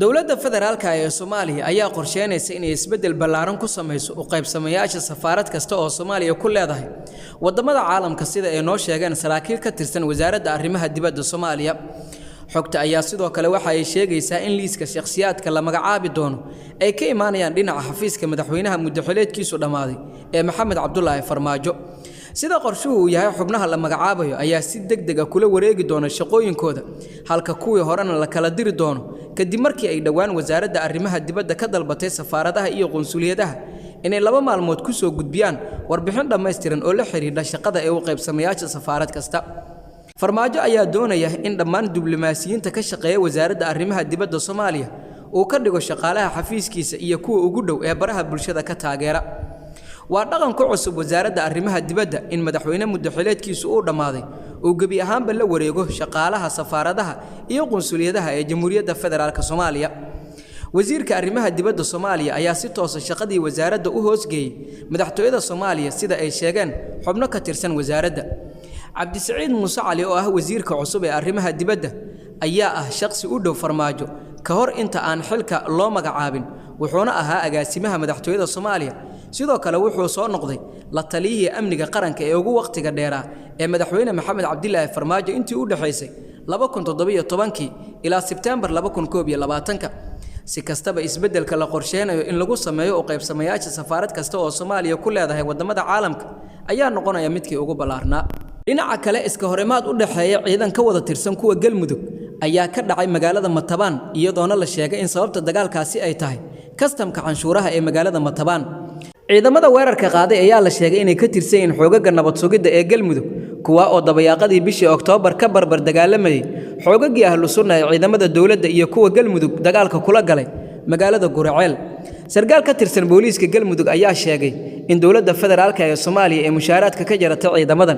Dowladda federaalka ee Soomaaliya ayaa qorsheynaysa inay isbeddel ballaaran ku samayso u qaybsamayaasha safaarad kasta oo Soomaaliya ku leedahay waddamada caalamka, sida ay noo sheegeen saraakiil ka tirsan Wasaaradda Arrimaha Dibadda Soomaaliya. Xogta ayaa sidoo kale waxa ay sheegaysaa in liiska shakhsiyaadka la magacaabi doono ay ka imaanayaan dhinaca xafiiska madaxweynaha muddaxileedkiisu dhammaaday ee Maxamed Cabdulaahi Farmaajo. Sida qorshuhu uu yahay, xubnaha la magacaabayo ayaa si degdeg ah kula wareegi doona shaqooyinkooda, halka kuwii horena la kala diri doono, kadib markii ay dhowaan Wasaaradda Arrimaha Dibadda ka dalbatay safaaradaha iyo qunsuliyadaha inay 2 maalmood ku soo gudbiyaan warbixin dhammaystiran oo la xidhiidha shaqada ee u qaybsamayaasha safaarad kasta. Farmaajo ayaa doonaya in dhammaan diblomaasiyiinta ka shaqeeya Wasaaradda Arrimaha Dibadda Soomaaliya uu ka dhigo shaqaalaha xafiiskiisa iyo kuwa ugu dhow ee baraha bulshada ka taageera. Waa dhaqan ku cusub Wasaaradda Arrimaha Dibadda in madaxweyne muddaxileedkiisu uu dhammaaday uu gebi ahaanba la wareego shaqaalaha safaaradaha iyo qunsuliyadaha ee Jamhuuriyadda Federaalk Soomaaliya. Wasiirka Arrimaha Dibadda Soomaaliya ayaa si toosa shaqadii wasaaradda u hoosgeeyey madaxtooyada Soomaaliya, sida ay sheegeen xubno ka tirsan wasaaradda. Cabdisaciid Muuse Cali oo ah wasiirka cusub ee arrimaha dibadda ayaa ah shaqsi u dhow Farmaajo ka hor inta aan xilka loo magacaabin, wuxuuna ahaa agaasimaha madaxtooyada Soomaaliya. Sidoo kale wuxuu soo noqday la taliyihii amniga qaranka ee ugu wakhtiga dheeraa ee madaxweyne Maxamed Cabdilaahi Farmaajo intii u dhexaysay 2017kii ilaa Sebteembar 2021ka. Si kastaba, isbeddelka la qorsheynayo in lagu sameeyo u qaybsamayaasha safaarad kasta oo Soomaaliya ku leedahay waddamada caalamka ayaa noqonaya midkii ugu ballaarnaa. Dhinaca kale, iska horimaad u dhexeeya ciidan ka wada tirsan kuwa Galmudug ayaa ka dhacay magaalada Matabaan, iyadoona la sheegay in sababta dagaalkaasi ay tahay kastamka canshuuraha ee magaalada Matabaan. Ciidamada weerarka qaaday ayaa la sheegay inay ka tirsan yihiin xoogaga nabad sugidda ee Galmudug, kuwa oo dabayaaqadii bishii Oktoobar ka barbar dagaalamayay xoogagii Ahlu Sunna ee ciidamada dowladda iyo kuwa Galmudug dagaalka kula galay magaalada Guraceel. Sarkaal ka tirsan booliiska Galmudug ayaa sheegay in dowladda federaalka ee Soomaaliya ee mushaaraadka ka jarata ciidamadan.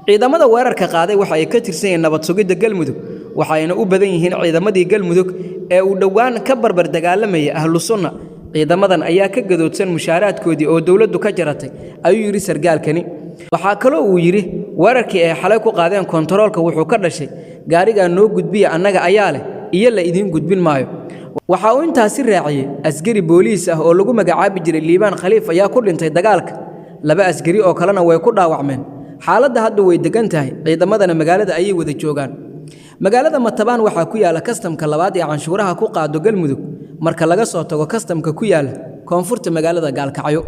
Ciidamada weerarka qaaday waxa ay ka tirsan yihiin nabad sugidda Galmudug, waxayna u badan yihiin ciidamadii Galmudug ee uu dhowaan ka barbar dagaalamayay Ahlu Sunna. Ciidamadan ayaa ka gadoodsan mushaaraadkoodii oo dowladdu ka jaratay, ayuu yidhi sargaalkani. Waxaa kaloo uu yidhi weerarkii ay xalay ku qaadeen kontaroolka wuxuu ka dhashay gaarigaa noo gudbiya annaga ayaa leh iyo la idiin gudbin maayo. Waxa uu intaasi raaciyey askari booliis ah oo lagu magacaabi jiray Liibaan Khaliif ayaa ku dhintay dagaalka, 2 askari oo kalena way ku dhaawacmeen. Xaaladda hadda way degan tahay, ciidamadana magaalada ayay wada joogaan. Magaalada Matabaan waxaa ku yaala kastamka labaad ee canshuuraha ku qaado Galmudug marka laga soo tago kastamka ku yaala koonfurta magaalada Gaalkacyo.